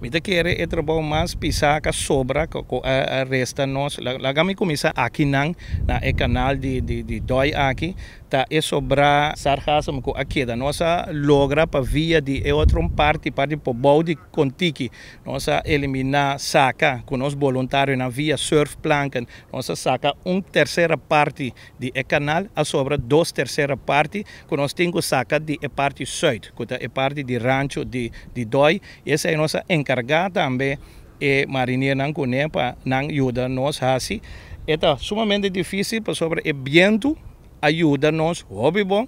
Mi ta kere e trabou mas pisá ku a sobra ku a resta nos. Laga mi kuminsá akinan na e kanal di di dòi aki ta e sobrá sargassum ku a keda. Nos a logra pa via di e otro parti, parti por bou di Kontiki, nos a eliminá, saka ku nos boluntarionan via surfplanken, nos a saka un tersera parti di e kanal, a sobra dos tersera parti ku nos tin ku saka di e parti sùit, ku ta e parti di rancho di di Dòi. I esei nos a enkargá tambe e mariniernan kuné pa nan yuda nos hasi. E ta sumamente difísil pasobra e bientu a yuda nos hopi bon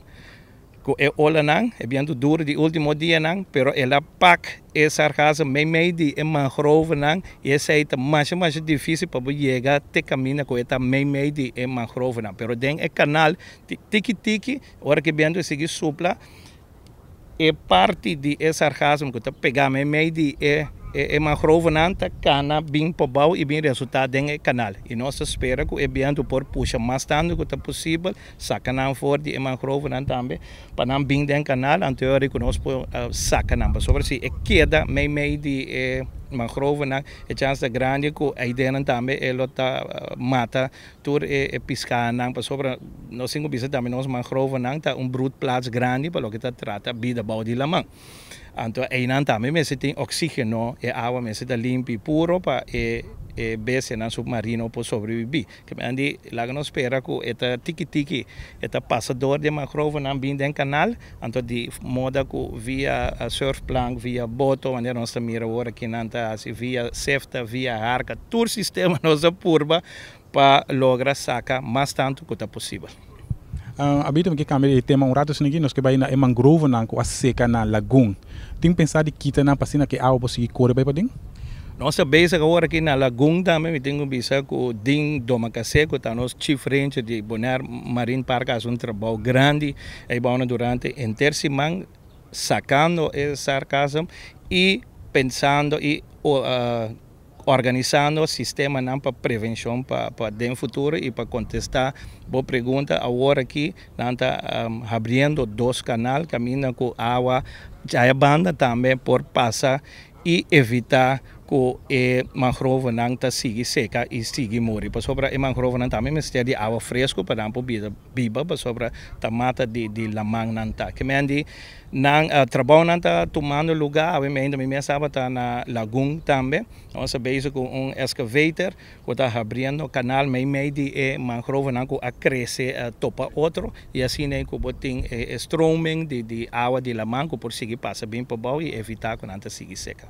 ku e olanan, e bientu duru di último dianan, pero el a pak e sargazo meimei di e mangrovenan i esei ta masha masha difísil pa bo yega te kaminda ku e ta meimei di e mangrovenan. Pero den e kanal tiki tiki ora ku e bientu a sigui supla, E parti di e sargasum ku ta pegá meimei di e e mangrovenan ta kana bin pa bou i bin resultá den e kanal. I nos ta spera ku e bientu por pusha mas tantu ku ta posibel, saka nan for di e mangrovenan tambe pa nan bin den kanal anto e ora ku nos por saka nan. Pasobra si e keda meimei di e mangrovenan e chans ta grandi ku eidenan tambe e lo ta mata Tur e piskanan, pasobra nos tin ku bisa tambe nos mangrovenan ta un broedplaats grandi pa loke ta trata bida bou di laman. Anto einan tambe mester tin oxigeno, e awa mester ta limpi i puro pa e e bestianan submarino por sobrevivi. Ke men di laga nos spera ku e ta tiki tiki e ta pasa dor di e mangrovenan bin den kanal, anto di moda ku via surfplank, via boto, manera nos ta mira awor aki nan ta hasi, via sefta, via harka, tur sistema nos a purba pa logra saka mas tantu ku ta posibel. Abita mi ke kambia di tema un ratu asin'aki, nos ke bai na e mangrovenan ku a seka na lagun. Tin pensa di kita nan pa asina ku e awa por sigui kore bai paden? Nos ta bezig awor aki na lagun tambe, mi tin ku bisa ku Dean Domacassé ku ta nos Chief Ranger di Bonaire Marine Park a hasi un trabou grandi eibounan durante henter siman sakando e sarcasm i pensando i Organisando sistemanan pa prevencion pa pa den futuro y pa contesta bo pregunta awor aki nan ta habriendo dos canal caminda cu awa djaya banda tambe por pasa y evita cu e mangrovenan ta sigui seca y sigui muri pasobra e mangrovenan tambe mester di awa fresco pa nan por bida biba pasobra ta mata di di laman nan ta. Kemendi nan trabounan ta tumando luga awe meinta mi mes tabata na lagun tambe nos ta bezig ku un excavator ku ta habriendo kanal mei mei di e mangrovenan ku a krese topa otro i asina ku bo tin e stroming di di awa di laman ku por sigui pasa bin pabou i evita ku nan ta sigui seka.